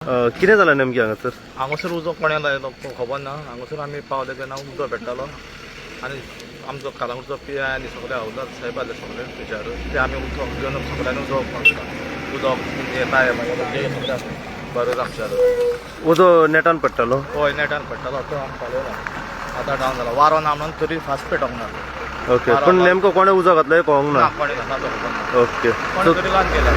कितें जालां नेमकें हांगासर? हांगासर उजो कोणें लायलो खबर ना. हांगासर आमी पावले तेन्ना उजो पेट्टालो आनी आमचो कालांगुटचो पी I आनी सगळे हवलदार साहेब आसले सगळे थंयसर. ते आमी उदक घेवन सगळ्यांनी उजो पावता उदक येता मागीर ते सगळे आसले बरें आमच्या. उजो नेटान पडटालो? हय, नेटान पडटालो. तो आमी पावले. आतां डावन जाला. वारो ना म्हणून तरी फास्ट पेटोंक ना. ओके, पूण नेमको कोणें उजो घातलो हें कळोंक ना. ना. कोणें घातला तो खबर ना. ओके. कोणें तरी लावन गेला.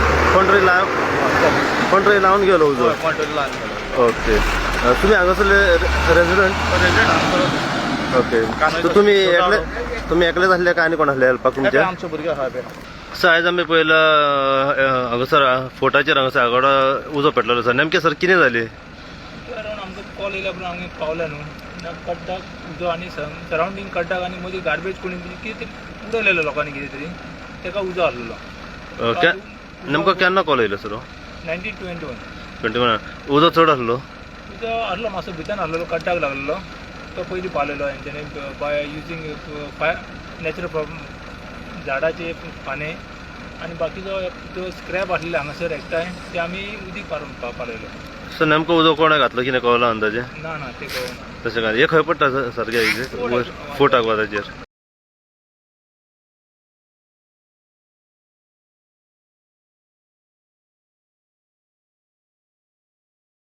कोण तरी लावन गेलो उजो? हय, कोण तरी लावन गेलो. ओके, तुमी हांगासरले रेजिडंट? रेजिडंट हांगासर. ओके, सो तुमी एकलेच आसले काय आनी कोण आसले हेल्पाक तुमच्या? आमचे भुरगे आसा पळय. सर, आयज आमी पयला हांगासर फोर्टाचेर हांगासर आगोडा उजो पेटलेलो आसा. नेमकें सर कितें जालें? अरावंड आमकां कॉल येयल्या उपरांत आमी पावले न्हू तेन्ना कड्डाक उजो आनी सरावंडींग कड्डाक आनी मदीं गार्बेज कोणी कितें तरी उडयलेलो लोकांनी, कितें तरी ताका उजो आहलेलो. नेमको केन्ना कॉल येयलो सर? 19:21. 21. उजो चड आसलो? उजो आहलो मातसो भितर आहलेलो, कड्डाक लागलेलो. तो पयलीं पावलेलो हेंच्यांनी बाय युजींग फायर नॅचरल प्रॉब्लम, झाडाचे पाने आनी बाकीचो जो स्क्रॅप आसलेले हांगासर एकठांय ते आमी उदीक पारोवन पालयलो. सर, नेमको उजो कोणें घातलो कितें कळ्ळां अंदाजे? ना ना, ते कळना. तशें काय हे खंय पडटा सारकें? वयर फोर्ट आगवादाचेर.